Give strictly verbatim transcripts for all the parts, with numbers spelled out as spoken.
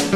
Z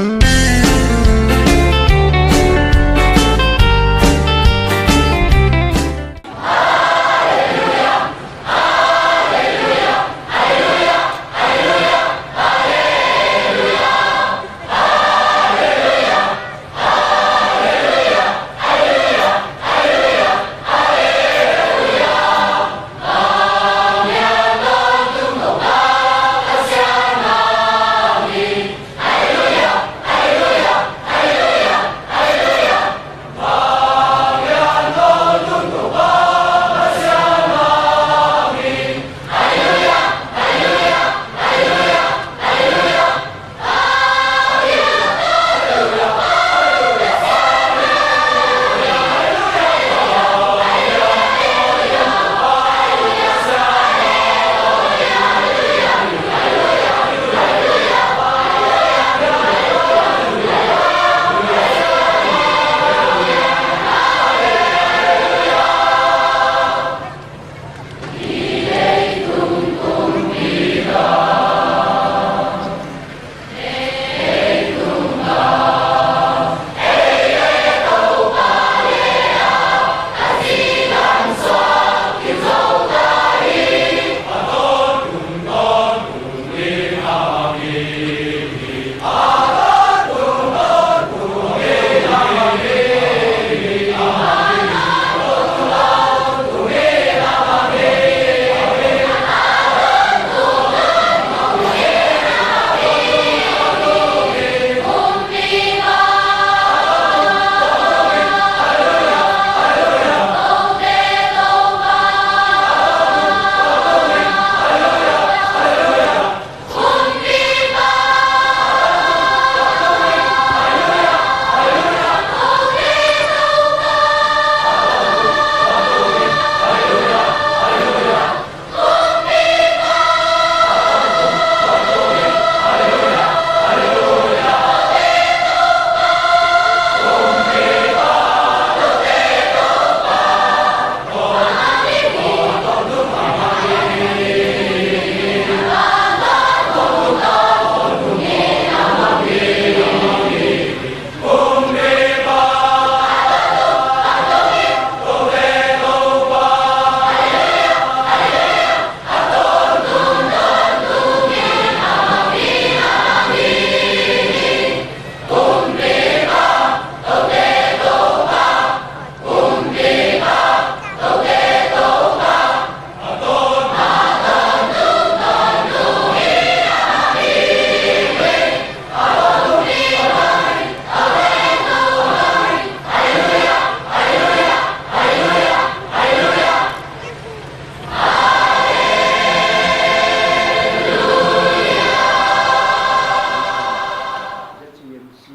C M C,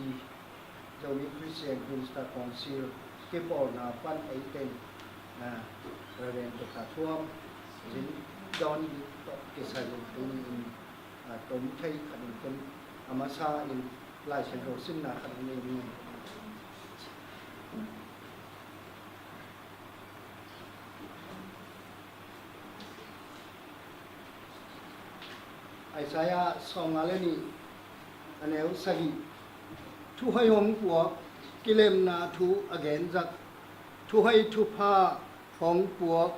Zomi Christian Minister Council kipawlna pan ei teng, ah, Reverend Doctor Thuam Zin Don tawh kisai in tuni in, ah, tom thei khat in ken a masa in Lai Siangtho simna khat in nei ding. Isaiah sawmnga le nih, a neu sagih. Thuhoih hong puak, kilemna thu a gen zak. Thuhoih thupha hong puak,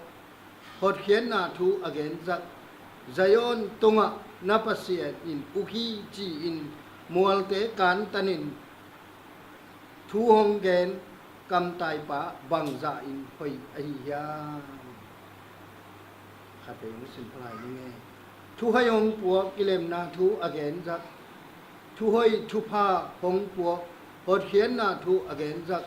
hotkhiatna thu a gen zak. Zion tungah na Pasian in uk hi ci-in mualte kantanin thu hong gen kamtaipa bangzah in hoih ahi hiam? Khatvei hong sim phalai ning e. Thuhoih hong puak, kilemna thu a gen zak. Thuhoih thupha hong puak, hotkhiatna thu a gen zak.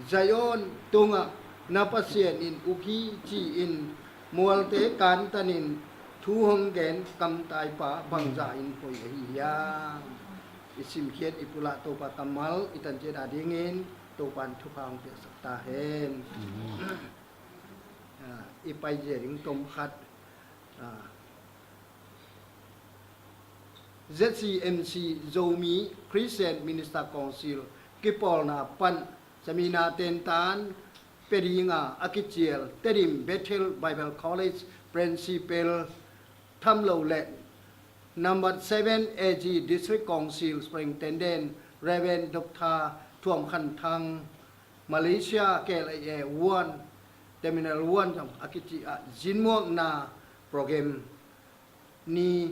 Zion tungah na Pasian in uk hi ci-in mualte kantanin thu hong gen kamtaipa bangzah in hoih ahi hiam? I simkhiat i pulak Topa kammal i tanciat adingin Topa in thupha hong piaksak ta hen. Amen. Ah, i paizia ding tom khat, ah, Z C M C Zomi Christian Minister Council kipawlna pan seminar tentan pia dinga a kicial Tedim Bethel Bible College Principal Tham Lo le Number seven A G District Council Superintendent Reverend Doctor Thuam Khan Thang, Malaysia K L A A one, Terminal one zong a kici ah zinmuakna program ni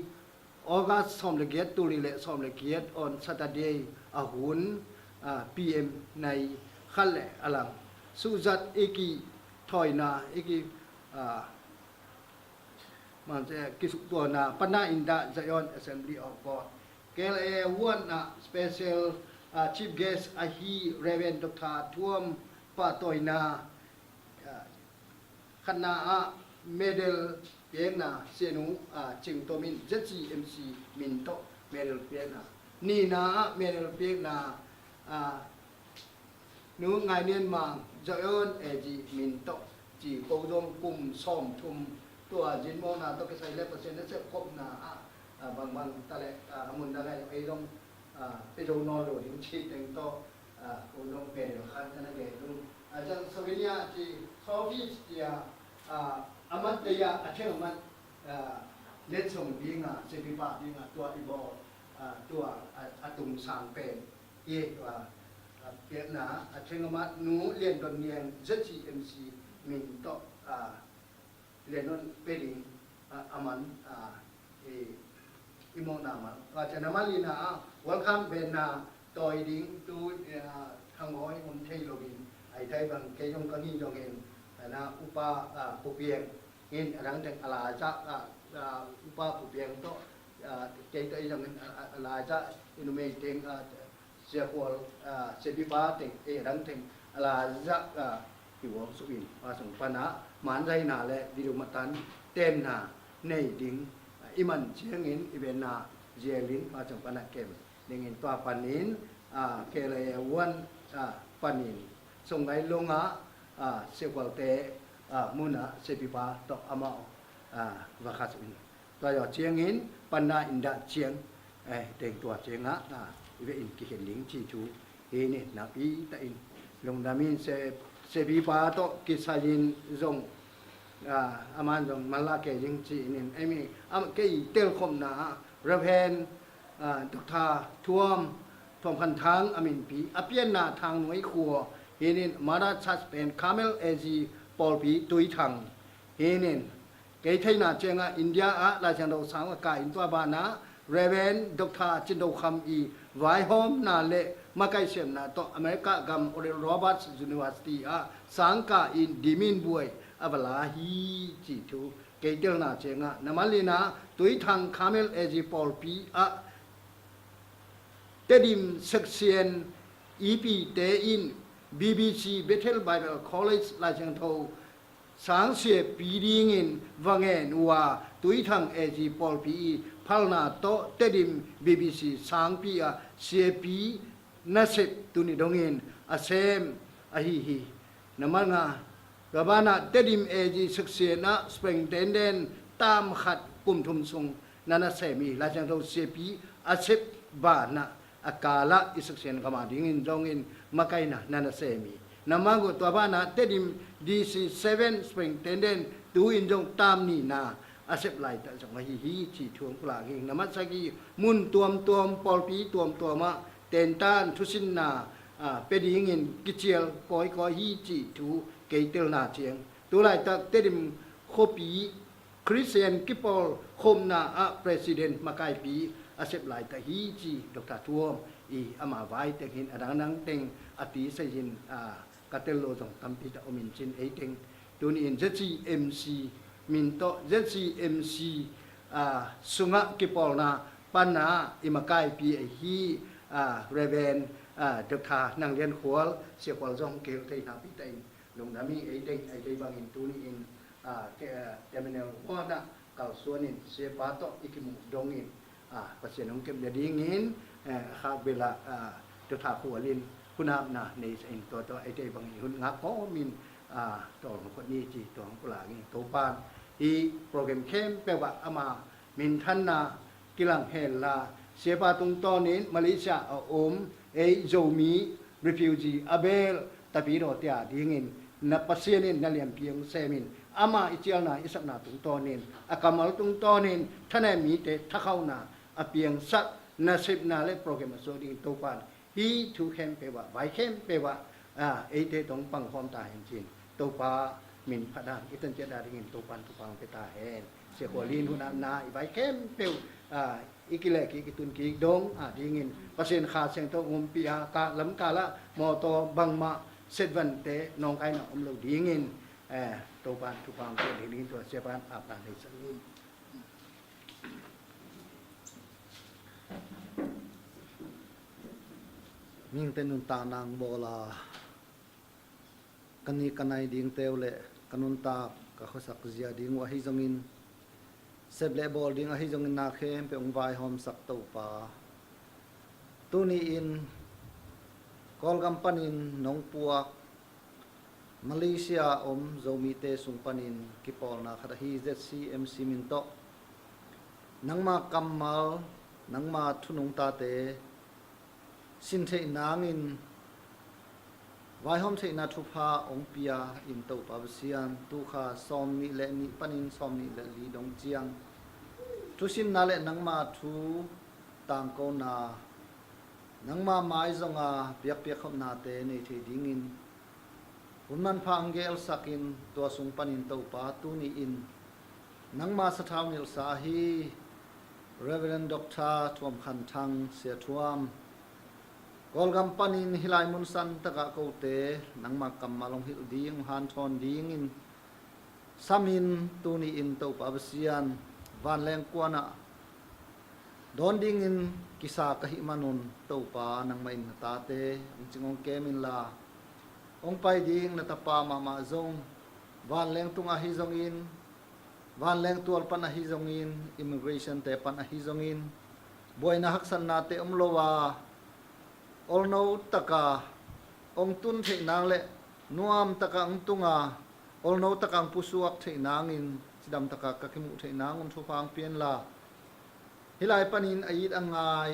August sawm le giat, tul nih le sawm le giat on Saturday a hun, ah, P M nai khat le a lang suhzat i kithawina, i ki, ah, man se kisuktuahna panna in dah Zion Assembly of God K L A A one ah special, ah, chief guest ahi Reverend Doctor Thuam pahtawina, ah, khatna ah medal piakna Sianu, ah, Cing Tom in Z C M C min tawh medal piakna, nihna ah medal piakna, ah, Nu Ngai Nian Mang, Zion A G min tawh ci ko zong kum sawmthum tua zinmuakna tawh kisai le Pasian nasep khopna ah, ah, bangbang ta le, ah, a mun dang ah ei zong, ah, pia zo nawn lo ding ci teng tawh, ah, ko zong medal khat na na gen zong, ah, ciang souvenir ci, trophy ci a, ah, a mat dei ah a theng a mat, ah, letsong ding a, siapipa ding a tua i bawl, ah, tua a, a tung sang pen i, ah, ah, piakna a theng a mat Nu Lian Don Niang Z C M C min tawh, ah, Lian Don pia ding, ah, a man, ah, i, i mawhna man. Tua ciang a man lina ah welcome venna tawi ding tu, ah, Thang Awi om thei lo in, ai thai bang kei zong ka ngin zong in, ah, na upa, ah, Pu Piang in a dang teng a la zak, ah, ah, upa Pu Piang tawh, ah, kei tawh i zong in, ah, ah, a la zak i numei teng, ah, Sia Khual, ah, siapipa teng, eh, a dang teng a la zak, ah, hi uang suk in, pa sung pana man zaina le video matan tenna nei ding, ah, i man ciangin i venna zialin pa sung pana kem dingin tua panin, ah, K L A A one, ah, panin Songgai Long ah, ah, Sia Khualte, ah, mun ah siapipa tawh amau, ah, va kha suk in. Tua zawh ciangin panna in dah ciang, eh, teng tua ciangah, ah, i ve in kikhen ding ci thu hi ni. Nakpi ta in lungdam in, se, siapipa tawh kisai in zong, ah, a man zong man la kei ding ci in, in, ei mi, am, kei telkhopna ah, Reverend, ah, Doctor Thuam, Thuam Khan Thang a minpi, a pianna Thang Nuai khua hi in, Mother Church pen Carmel A G pawlpi Tuithang hi in, kei theihna ciangah India ah Lai Siangtho sang a kai in tua banah Reverend Doctor Cin Do Kham i vaihawmna le makaihsiamna tawh America gam Oral Roberts University ah sangka in dimin buai a va la hi ci thu kei telna ciangah, na man lina Tuithang Carmel A G pawlpi ah Tedim section ipite in B B C Bethel Bible College Lai Siangtho sang siapi dingin va ngen uh a, Tuithang A G pawlpi i phalna tawh Tedim B B C sangpi ah siapi nasep tuni dongin a sem ahi hi. Na man nga, tua banah Tedim A G section ah superintendent tam khat kum thum sung na na sem hi. Lai Siangtho siapi a sep banah a kalah i section gam a dingin zongin makaihna na na sem hi. Na man uh tua banah Tedim D C seven superintendent tu in zong tam nihna a sep laitak zong ahi hi ci thu hong pulak hi. Na man sagih mun tuamtuam, pawlpi tuamtuam ah tentan thusinna, ah, pia dingin kicial kawikawi hi ci thu kei telna ciang, tu laitak Tedim khuapi Khristian kipawl khopna ah president makaipi a sep laitak hi ci Doctor Thuam i ama vai teng hin a dangdang teng a ti sai in, ah, ka tel lo zong tampi tak om in cin ei teng. Tuni in Z C M C min tawh Z C M C, ah, sungah kipawlna panna i makaipi ahi, ah, Reverend, ah, Doctor Nang Lian Khual, Sia Khual zong kihel thei nakpi ta in lungdam hi. Ei teng, ei teng bangin tuni in, ah, ke, ah, terminal one ah kalsuan in siapa tawh i kimuh dongin, ah, Pasian hong kepna dingin, eh, khak bel ah, ah, Doctor Khual in hunapna nei sa in tua tawh eite bang i hun ngak kawmin, ah, tawlnga phot ni ci tua hong pulak in Topan hih program khempeuh ah ama minthanna kilang henla, siapa tungtawnin Malaysia a om ei Zomi refugee a bel Tapidaw tia dingin na Pasian in na lianpi hong semin, ama i cialna i sapna tungtawnin, a kammal tungtawnin thanem mite thakhauhna a piangsak nasepna le program a suak dingin Topa in hih thu khempeuh ah, vai khempeuh ah, a, eite tawh pangkhawm ta hen ci-in Topa min phat a, i tan ciat a dingin Topa in thupha hong pia ta hen. Sia Khua Lin hun ah na i vai khempeuh, a, i kileh kik, i tun kik dong a dingin Pasian Kha Siangtho hong ompih a, ka lam kal ah mawtaw bangmah setvanhte nawngkaina om lo dingin, eh, Topa in thupha hong pia dingin tua siapa in apna nei sa ni. Mihingte nuntakna hong bawl a, ka ni ka nai dingte uh le ka nuntak, ka khuasak zia ding uh ahi zongin, sep le bawl ding ahi zongin na khempeuh hong vaihawmsak Topa, tuni-in Kawlgam panin nong puak Malaysia a om Zomite sung panin kipawlna khat ahi Z C M C min tawh nangma kammal, nangma thu nungtate sin theih nangin vaihawm theihna thupha hong pia in Topa Pasian, tukha sawm nih le nih panin sawm nih le li dong ciang thusinna le nangma thu tangkona, nangma mai zonga biakpiak khopnate nei thei dingin hun manpha hong gelsakin, tua sung panin Topa tuni-in nangma sathau nilhsa ahi Reverend Doctor Thuam Khan Thang, Sia Thuam, Kawlgam panin hih lai mun san takah kote nangma kammal hong hilh ding, hong hanthawn dingin samin, tuni-in Topa Pasian, vanleng kuanah dawn dingin kisa ka hih manun Topa nangmah in na tate hong cing hong kem inla, hong pai ding na tapa mahmah zong vanleng tungah ahi zongin, vanleng tual pan ahi zongin, immigration-te pan ahi zongin, buaina haksatnate om lo a, olno taka hong tun theih nang le nuam taka hong tunga, olno taka hong pusuak theih nangin, cidam taka ka kimuh theih nangun thupha hong pia inla, hih lai panin a it a ngai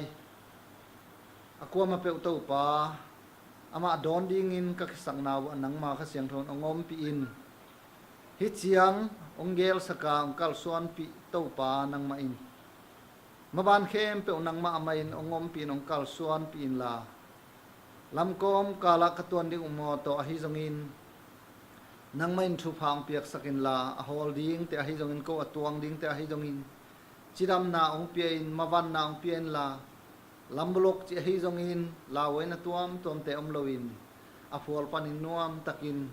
a kuamah peuh Topa, amah dawn dingin ka kisakna uh ah nangma Kha Siangtho in hong ompih in, hih ciang hong gelsaka hong kalsuanpih Topa nangmah in maban khempeuh nangmah amah in hong ompih in hong kalsuanpih inla, lamkawm kalah ka tuan ding uh mawtaw ahi zongin nangmah in thupha hong piaksak inla, a hawl dingte ahi zongin, ko a tuang dingte ahi zongin cidamna hong pia in, mavanna hong pia inla, lambuluk cih ahi zongin lauhuaina tuamtuamte om loin a phual panin nuamtakin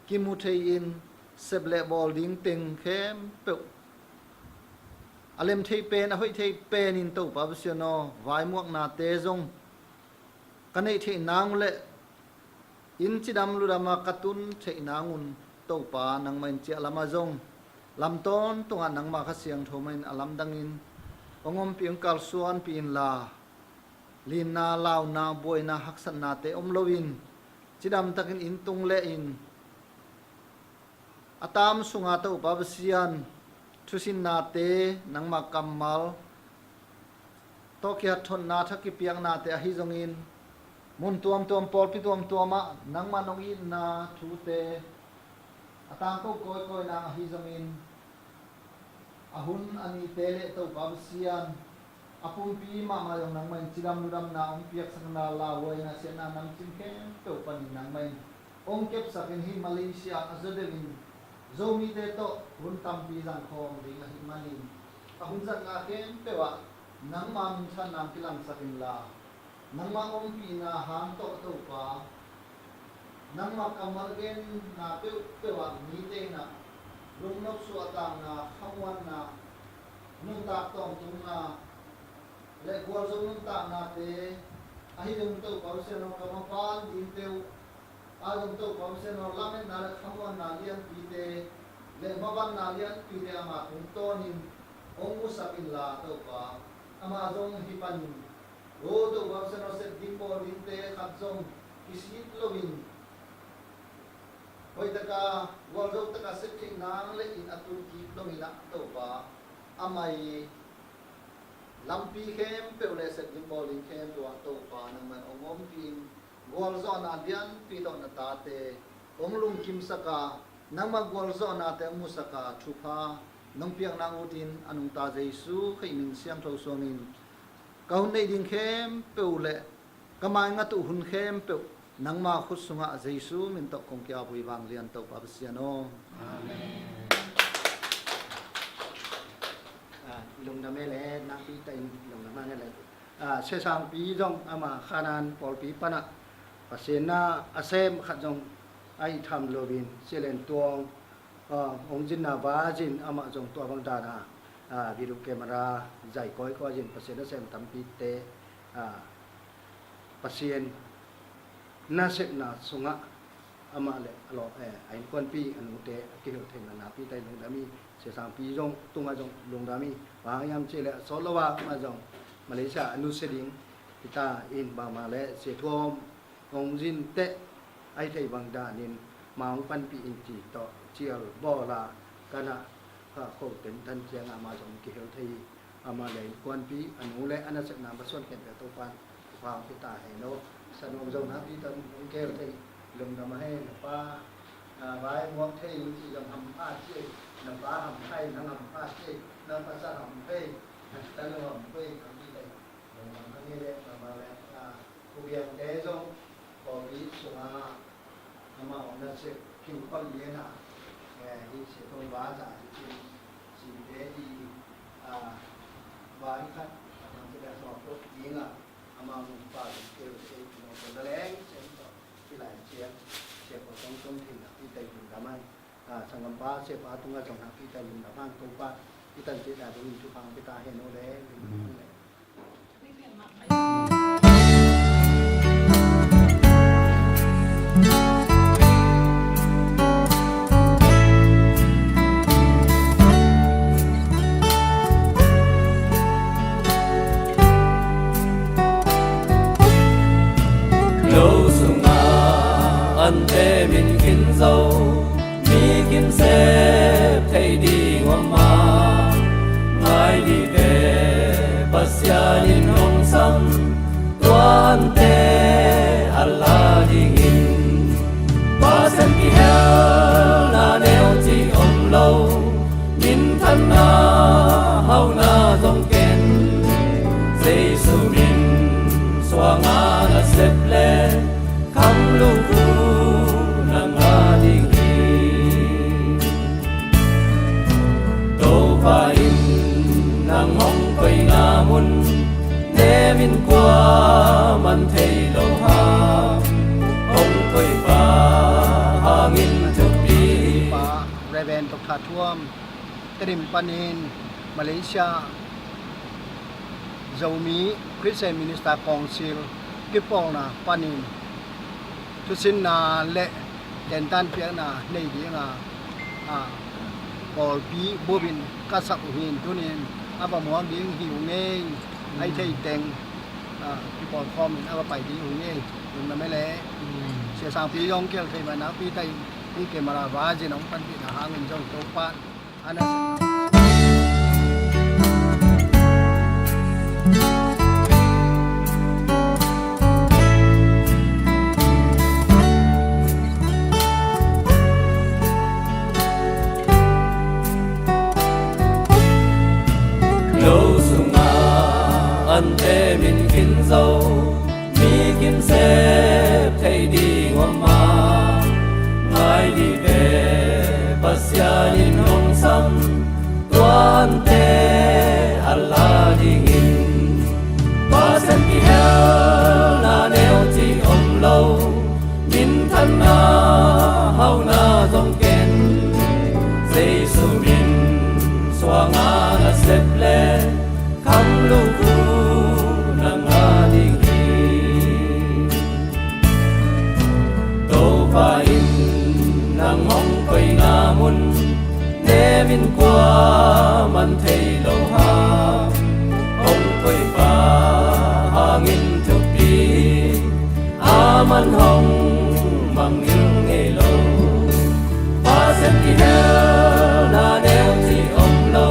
kimu thei-in, sep le bawl ding teng khempeuh a lem thei pen, a hoih thei penin Topa Pasian aw, vaimuaknate zong ka neih theih nang uh le inn cidam ludama ka tun theih nangun Topa nangmah in ciahlamah zong lam tawntungah nangma Kha Siangtho mah in a lamdangin hong ompih, hong kalsuanpih inla, linna, launa, buaina haksatnate om loin cidamtakin inn tung le inn a tam sunga Topa Pasian, thusinnate, nangma kammal tawh kihat thotna, tha kipiaknate ahi zongin, mun tuamtuam, pawlpi tuamtuamah nangma nong itna thute a tangko kawikawi nang ahi zongin, a hun a nite le Topa Pasian, a pumpi mahmah zong nangmah in cidam ludamna hong piaksak inla, lauhuaina, siatna, namcim khempeuh panin nangmah in hong kepsakin, hih Malaysia a zaw deuhin Zomite tawh hun tampi zangkhawm ding ahih manin, a hun zatna khempeuh ah nangma minthanna hong kilangsak inla, nangma ompihna hang tawh Topa, nangma kammal genna peuhpeuh ah mite in ah lungnop suahtakna, khamuanna, nuntak tawntungna le gualzo nuntaknate, ahi zong Topa Pasian aw, ka mapan dingte uh, ahi zong Topa Pasian aw, lametna le khamuanna lianpite le mavanna lianpite ama tungtawnin hong musak inla Topa, amah zong hih panin, o Topa Pasian aw, sep ding bawl dingte khat zong kisik loin, hoihtaka, gualzotaka sep theih nang le in a tun kik dongin ah Topa, amah i lampi khempeuh le sep ding bawl ding khempeuh ah Topa nangmah in hong ompih in, gualzawhna lianpi tawh na tate hong lungkimsaka, nangmah gualzawhnate hong musaka thupha nong piak nang utin, a nungta Jesu Khrih min siangtho suangin ka hun neih ding khempeuh le ka mai ngat uh hun khempeuh nangma khut sungah Jesu min tawh kong kiapui vanglian Topa Pasian aw. Amen. Ah, lungdam e le, nakpi takin lungdam e le. Ah, Sia Sangpi zong ama Kanaan pawlpi panah Pasian na a sem khat zong a ih tham loin Sia Lian Tuang, ah, hong zinna va zin amah zong tua bang dana, ah, video camera zai kawikawi zin Pasian a sem tampite, ah, Pasian nasepna sungah amah le a lawm, eh, a innkuanpi a nute a kihel theihna nakpi takin lungdam hi. Sia Sangpi zong tungah zong lungdam hi. Bang hang hiam cih leh a sawt lo ah amah zong Malaysia a nusia ding hi ta in, bangmah le Sia Thuam hong zin teh a hih theih bang danin ma hong panpih in cih tawh cial bawl a, kanah kha kho tentan ciangah amah zong kihel thei hi. Amah le innkuanpi, a nu le a nasepna masuan khempeuh Topa'n thupha hong pia ta hen aw. Sa Nuam zong nakpi takin hong kihel thei, lungdam a hen. Na pa, ah, vai muak thei in cih zong hampha ci hi. Na pa hampha hi, nang hampha ci hi. Nang pasal hampha hi, na tanu hampha hi, nakpi takin lungdam a hen. Amah le, ah, Pu Biangte zong pawlpi sungah amah hong nasep, King Khon Lian a, eh, hih Sia Thong Baza hi cin, singte i, ah, van khat a tang cih leh a sawt lo ding a, amah hong pa ding keu te i mawtaw la leng sem tawh i lai ciang Sia Pau Tong Tun Thing nakpi takin lungdam a. Ah, sanggampa Sia Pa tungah zong nakpi takin lungdam hang, Topa i tan cih dan dongin thupha hong pia ta hen aw le. Lo sungah ante min khin zo, mi khin sep thei ding om a, ngai dih ve, Pasian in hong sam, tua ante a la dingin. Pasian kihelna neu cih om lo, minthanna hauhna zong ken, Jesu min suanga nasep le kham lukhu nang a ding hi. Topa in nang hong koihna mun, nem in kuaman thei lo hang, hong koihpa hangin thupi. Pa Reverend Doctor Thuam Tedim panin Malaysia Zomi Christian Minister Council kipawlna panin thusinna le tentan piakna nei dinga, a, pawlpi bupin ka sak uh hi. Tunin a va muak ding hi uh ngei, a hih thei teng, a, kipawlkhawmin a va pai ding uh ngei. Lungdam e le. Sia Sangpi zong kihel thei mah nakpi takin hih camera va zin hong panpihna hangin zong Topa lo sungah ante min khin zo, mi khin sep thei ding om a, ngai dih ve, Pasian in hong sam, tua ante a la dingin. Pasian kihelna neu cih om lo, minthanna hauhna zong ken, Jesu min suanga nasep le kham lukhu nang a ding hi. Topa in nang hong koihna mun, nem in kuaman thei lo hang, hong koihpa hangin thupi, a man hong mangngilh ngei lo. Pasian kihelna neu cih om lo,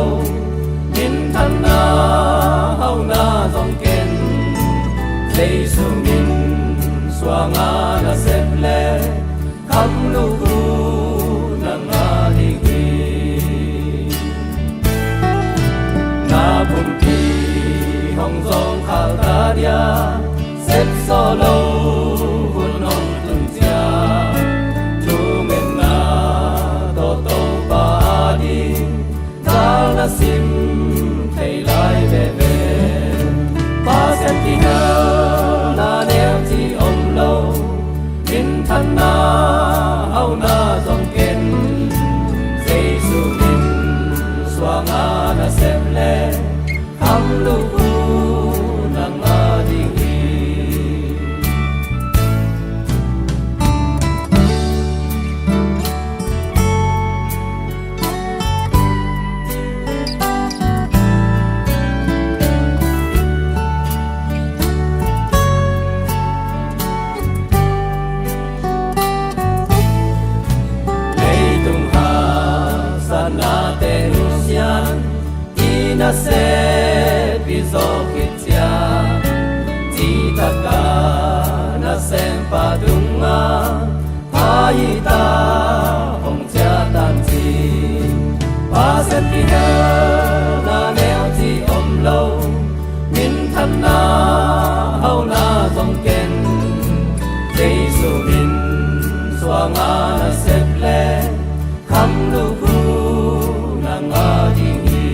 minthanna hauhna zong ken, Jesu min suanga nasep le kham lukhu nang a ding hi. Na pumpi hong zawngkhal Sia sep sawh lo hun hong tun ciang, thungetna tawh Topa ading zal na sim thei lai veve. Pasian kihelna neu ci om lo, minthanna hauna zong ken, Jesu min suanga na sep le, kham lukhu nang ading hi. Leitung haksatnate nusiat, i nasep i zawh khit ciang, citaka nasempa tungah pha hi ta hong ciah tan ci. Pasian kihelna neu ci om lo, minthanna hauna zong ken, Jesu min suanga na sep le, kham lukhu nang ading hi.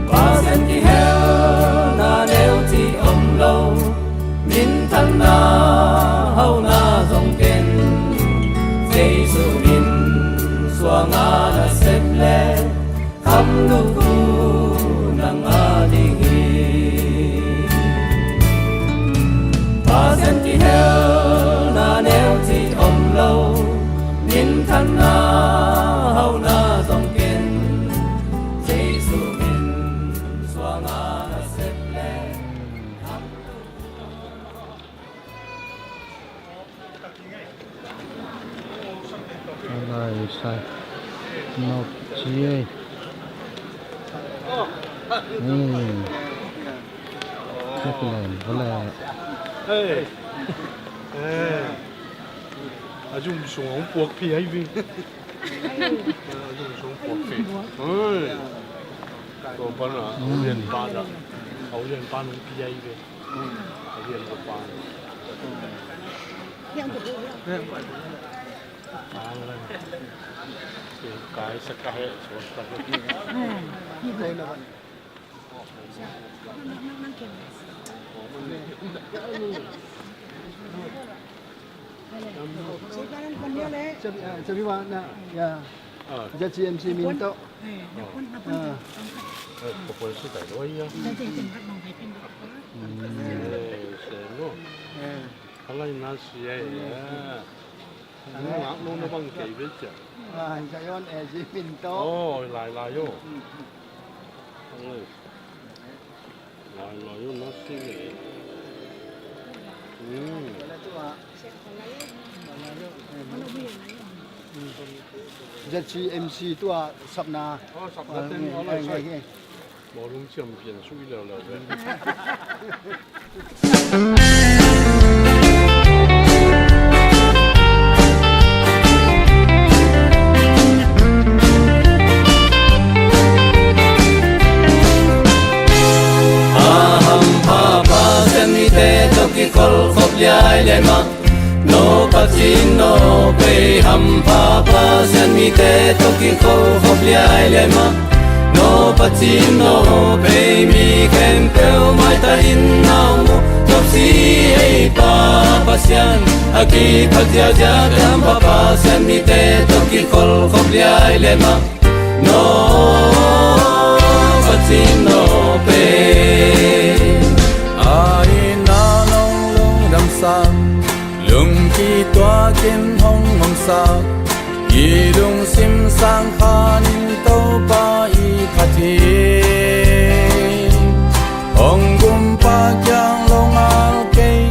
Pasian kihelna neu ci om lo, minthanna hauna zong ken, Jesu min suanga na sep le, kham lukhu nang ading hi. Pasian kihelna neu ci om lo, minthanna hauna zong ken, Jesu min suanga na sep le, kham lukhu. Alai sai. Nok ci ei. Hmm. Kek len, bale. Hey. Hey. A zum sung hong puak phi ai ve. A zum sung puak phi. Hey. Ko pa na, hmm, Orian pa na. Orian pa nong phi ai ve. Za C M C min tawh. Ah. Mm. Eh, se lo. Eh. Halai na sia, eh. An ngak lo na bang kei ve cia. Ah, Zion, eh, Zion min tawh. Oh, lai lai yo. Mm, mm. Halai. Lai lai yo na si. Mm. Za C M C tua sapna. Oh, sapna ten, eh, oh, lai eh, sai. Eh. Bawlung ciam pian sui leuleu ve. A hampha Pasian mite tawh kikholkhop liailiai mah. No Pasian no pei hampha Pasian mite tawh kikholkhop liailiai mah. No Pasian no pei mi khempeuh maita in na om uh. Tawpsi ei Pa Pasian a kiphat ziahziah hampha Pasian mite tawh kikholkhop liailiai mah. No Pasian no pei a inn ah long lungdam sak, lungkituakin hong omsak, i lungsim sang khanin Topa i phat hi. Hong gumpa kiang lo ngal kei,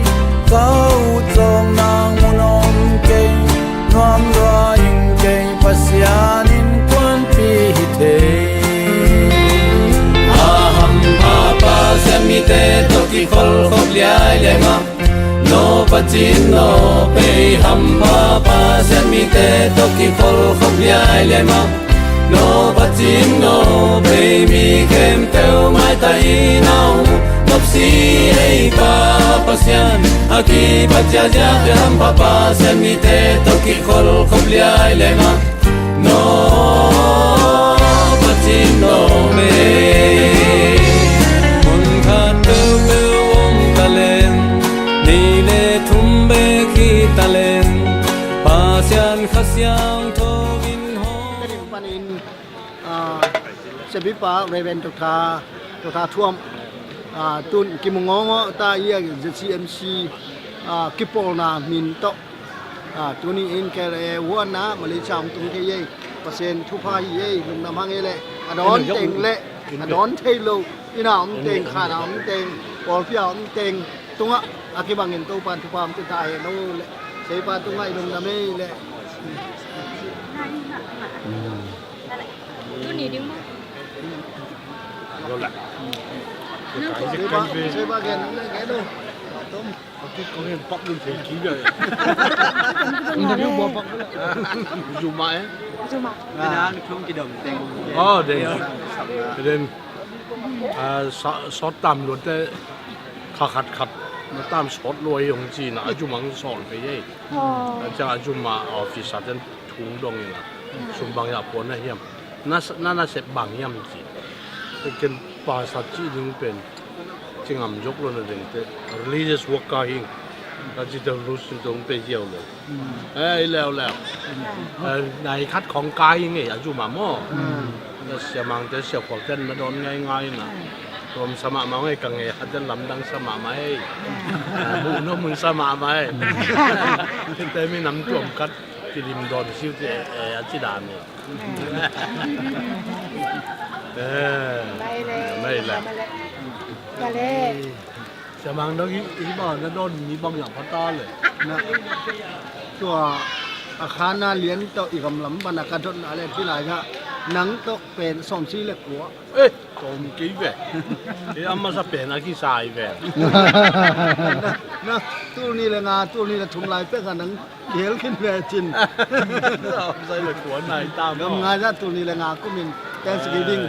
ka ut zawkna mun om kei, nuam lua ing kei, Pasian innkuanpih hi thei. A hampha Pasian mite tawh kikholkhop liailiai mah. No Pasian no pei hampha Pasian mite tawh kikholkhop liailiai mah. No Pasian no, pei mi khempeuh maita in a hong nopsi ei Pa Pasian, a kipat ziahziah te hampha Pasian mite tawh kikholkhop liai leh mah. No Pasian no, pei mun khat peuhpeuh om ta leng, nih le thum bek hi ta leng, Pasian Kha Siangtho in hong. Ka din panin, ah, Siapipa Reverend Doctor, Doctor Thuam, ah, tun kimu ngawngawh ta i a Z C M C, ah, kipawlna min tawh, ah, tuni in K L A huanna Malaysia hong tung thei ei. Pasian thupha hi ei, lungdam hang ei leh a dawn teng leh a dawn thei lo, inn a om teng, khan a om teng, pawlpi a om teng tungah a kibangin Topan thupha hong pia ta hen aw leh, Siapipa tungah i lungdam ei leh. Tuni ding maw? Lo la. Nang ko. Siapipa, Siapipa gen, gen aw. Tom. Aki kong hen pak lun thei ki bia. Interview bua pak. Zuma eh. Zuma. Nang thum kidom teng. Oh, deng. Deng. Ah, sa-, sawt tam luat te kha khat khat. Na tam sawt lua hi hong ci na, a Zuma hong sawt pe ei. Oh. A Zuma office a ten thung dong in a. Sum bang ya puan na hiam. Na, na, na sep bang hiam ci. Ken pastor ci ding pen ci ngam zok lo na ding te. Religious worker hing. Ka ci te lu sin tong pe hiau lo. Eh, i leu leu. Eh, nai khat khong kai hing ei, a Zuma maw. Na siamang te sia khual ten na dawn ngaingai na. Tuam sa mahmah ei, ka ngei khat ten lamdang sa mahmah ei. Eh, bu no mun sa mahmah ei. Te mi nam tuam khat kilim dawn siu te, eh, a ci dan ei. Eh, mai le. Mai le. Mai le. Siamang dong i, i ba na dawn mi bang ya pata le. Na. Tua a khana lian tawh i gamlam bana ka dotna le ci lai ka nang tawh pen sawmsi le kua. Eh, sawm kei ve. Eh, a masa pen a kisai ve. Na, na, tul nih le nga, tul nih le thum lai pek a nang Kihel khin ve cin. Sai le kua nai tam. Gam ngai za tul nih le nga kumin Thanksgiving,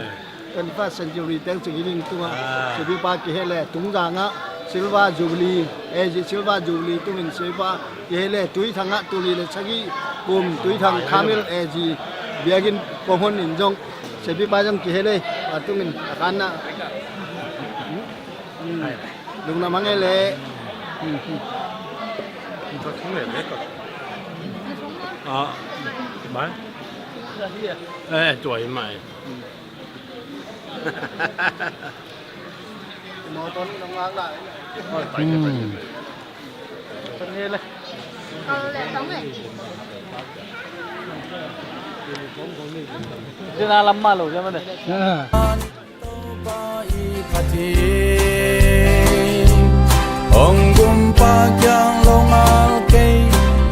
twenty-first century Thanksgiving tungah Siapipa kihel le, tungzangah Silver Jubilee, A G Silver Jubilee tungin Siapipa kihel le, Tuithangah tul nih le sagih kum Tuithang Carmel A G biakinn kong hon in zong Siapipa zong kihel le, a tungin a kanna. Lungdam hang e le. Ah, mai. Eh, tua hi mai. Dina lam ma lo, dina ma lo. Topa i phat hi. Hong kumpa kiang lo ngal kei,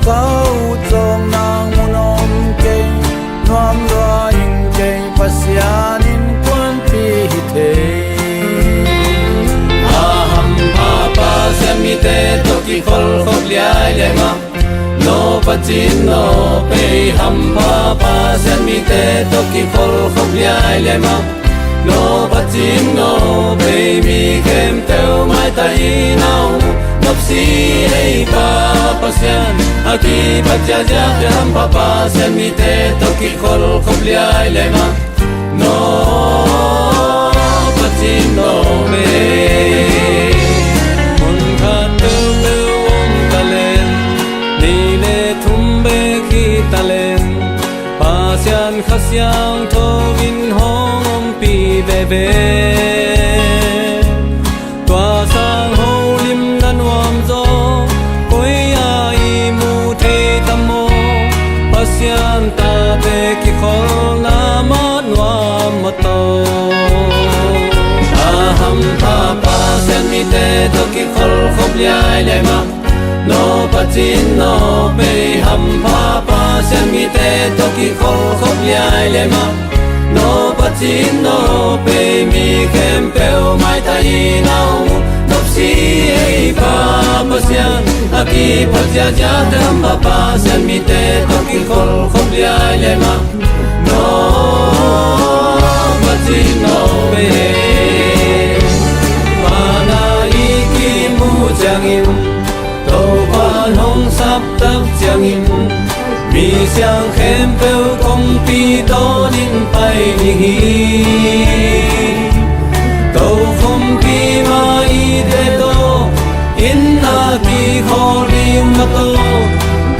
ka ut zawk nang mun om kei, nuam lua ing kei, Pasian innkuanpih hi thei. A hampha Pasian mite tawh kikholkhop liai le mah. No Pasian no, pei hampha Pasian mite tawh kikholkhop liai le mah. No Pasian no, pei mi khempeuh maita in a hong nopsi ei Pa Pasian, a kipat ziahziah te hampha Pasian mite tawh kikholkhop liai le mah. No Pasian no, pei mun khat peuhpeuh om ta leng, nih le thum bek hi ta leng, Pasian Kha Siangtho in hong ompih veve. Tua sang holim na nuam zaw, koi-ah i mu thei tam maw? Pasian tate kikholna mah nuam mah tawh. A hampha Pasian mite tawh kikholkhop liai le mah. No Pasian no, pei hampha Pasian mite tawh kikholkhop liai le mah. No Pasian no, pei mi khempeuh maita in a hong nopsi ei Pa Pasian, a kipat ziahziah te hampha Pasian mite tawh kikholkhop liai le mah. No Cin aw pe, mana i kimu ciangin, Topa hong sap tak ciangin, mi siang khempeuh kongpi tawnin pai ding hi. Tokhompi ma i te tawh, inn a kikhawl ding mah tawh,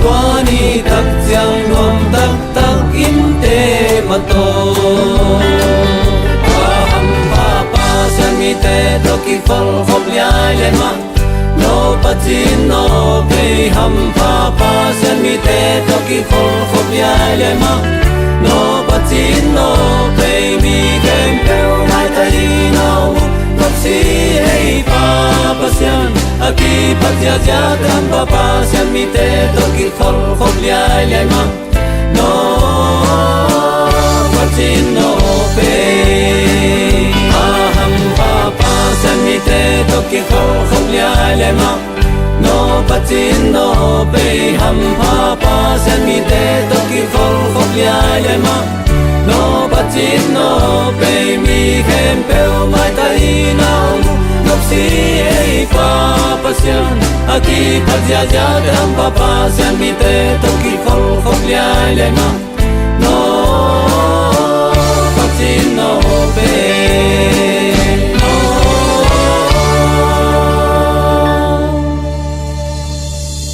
tua ni tak ciang nuam taktak in te mah tawh, a hampha Pasian mite tawh kikholhkhop liailiai mah, nawpacin nawpei hampha Pasian mite tawh kikholhkhop liailiai mah, nawpacin nawpei mi khempeuh maita hi na uh, nopsi ei Pa Pasian, a kipat ziahziah te hampha Pasian mite tawh kikholhkhop liailiai mah, nawpacin nawpei a hampha Pasian mite tawh kikholhkhop liailiai mah, nawpacin nawpei hampha Pasian mite tawh kikholhkhop liailiai mah, nawpacin nawpei mi khempeuh maita hi na uh, nopsi ei Pa Pasian, a kipat ziahziah te hampha Pasian mite tawh kikholhkhop liailiai mah, nawpacin nawpei,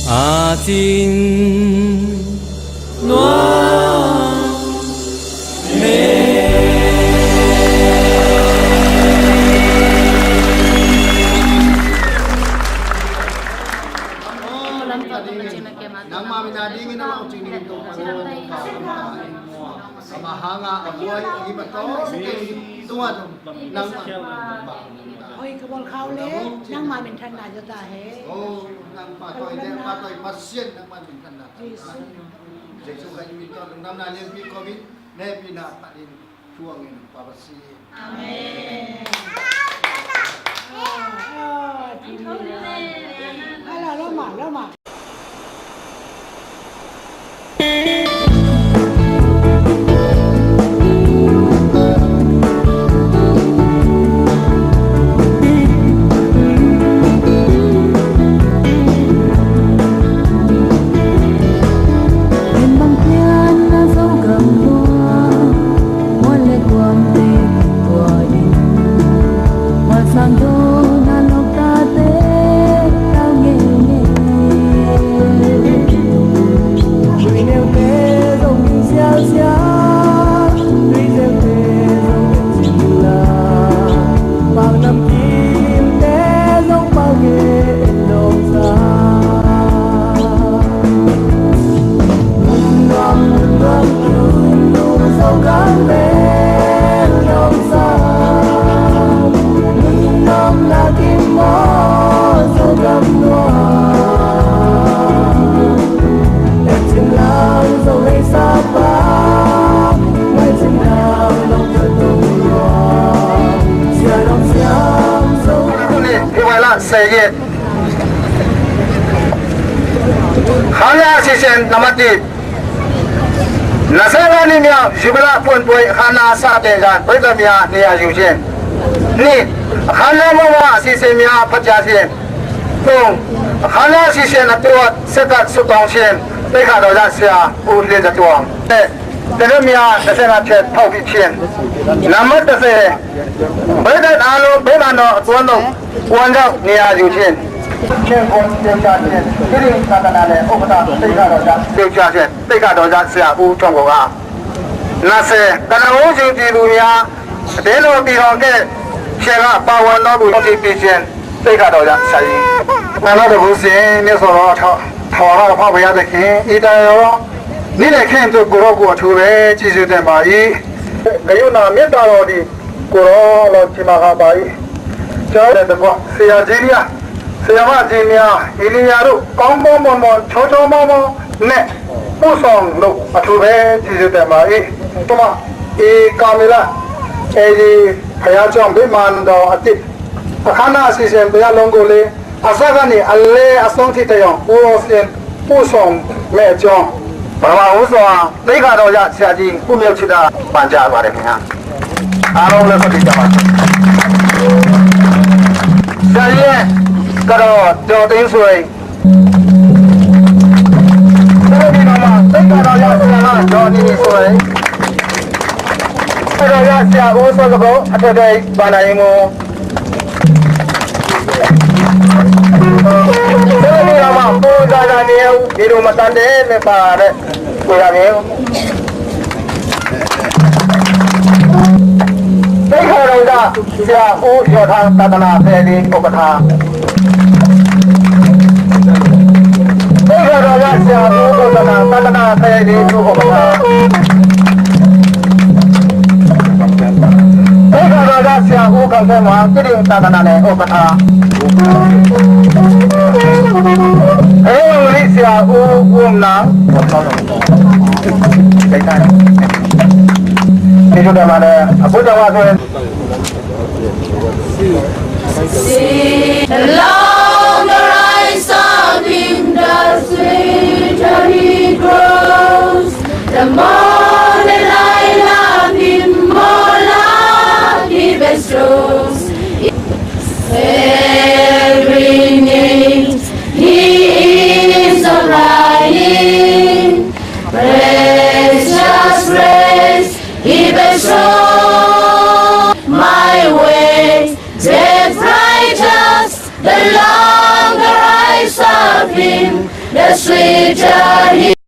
nawpacin nawpei. Nangmah min a dingin a lawng cing dingin Topa, Topa, Topa. Amah hanga a buai i mah tawh, tungah zong nangmah. Hoih ka bawl kha uh leh nangmah minthanna zaw ta hen. Oh, nangmah tawh i leh, mah tawh i Pasian nangmah minthanna. Jesu. Jesu Khazih min tawh lungdamna lianpi ko in, na hehpihna phat in thuak ing, Pa Pasian. Amen. Ah, ah, Amen. Hala, lawm a, lawm a. Khanna Sisen na mati. Na sa la ni mia jubila pun pui khanna sa te jan pui ta mia ni a ju jin. Ni khanna mo ma Sisen mia phatia jin. Tung khanna Sisen a tuat setat sutong jin. Pei kha do jan sia u lin da tuang. Te Tene mia na sena chet thau ki chin. Namat ta se. Bai da na lo, bai na no, tuan lo. Kuan jao, ni a ju chin. Chen kon, teu cha chin. Kiri, ta ta na le, o ta, tei ka ro cha. Teu cha chin, tei ka ro cha, sia u chong ko ka. Na se, ta na u jing ti bu mia. Te lo ti hong ke. Chen a, pa wan no bu ti pi chin. Tei ka do ja sa i. Na la do bu si ni so lo tho tho ha pha ba ya de ki i ta yo. Ni le khen tu ku ro ku a thu ve chi zu de ma i. Ka yu na mi ta lo di ku ro lo chi ma ha ba i. Cha de de ko si ya ji ni ya. Si ya ma ji ni ya. I ni ya ru kong mo mo mo cho cho mo mo ne. Pu song lo a thu ve chi zu de ma i. Tu ma i ka mi la. E di pha ya chong bi man do a ti. A khanna Sisen pia long go le, a sa ka ni, a le, a song ti ta yong, u o sien, u song me chong. Ba ma u song, tei ka do ya sia ji, u mel chi da, pan ja ba de ha. အားလုံးလည်း ဆက်ပြီးကြပါ။ ဆရာကြီးရဲ့ ကတော် ဒေါ်သိန်းဆွေ၊ ဆက်လက်ပြီးတော့မှ သိက္ခာတော်ရဆရာမ ဒေါ်နီနီဆွေ၊ သိက္ခာတော်ရဆရာဦးစောစကု အထွေထွေဘဏ္ဍာရေးမှူး၊ ဆက်လက်ပြီးတော့မှ ကိုယ်စားလှယ်နေဦး ဒီလိုမှ တန်တယ်နဲ့ပါတဲ့ ကိုယ်စားလှယ်၊ သိက္ခာတော်ရဆရာဦးကျော်ထန်း သာသနာဖဲ့လေး ဥက္ကဋ္ဌ၊ သိက္ခာတော်ရဆရာဦး ဥက္ကဋ္ဌ သာသနာဖဲ့လေး ဒုဥက္ကဋ္ဌ၊ သိက္ခာတော်ရဆရာဦး ခိုင်ထွန်းမွန် ကိတိသာသနာနယ် ဥက္ကဋ္ဌ၊ ဧဝံဂေလိဆရာဦး ဦးအုန်းနောင်၊ ကျေးဇူးတင်ပါတယ်။ အခုတော့မှဆိုရင် Along the rise of him, the sweeter he grows. The more that I love him, more love he bestows. Every need he is supplying. Precious grace he bestows my way. Death righteous, the longer I serve him, the sweeter he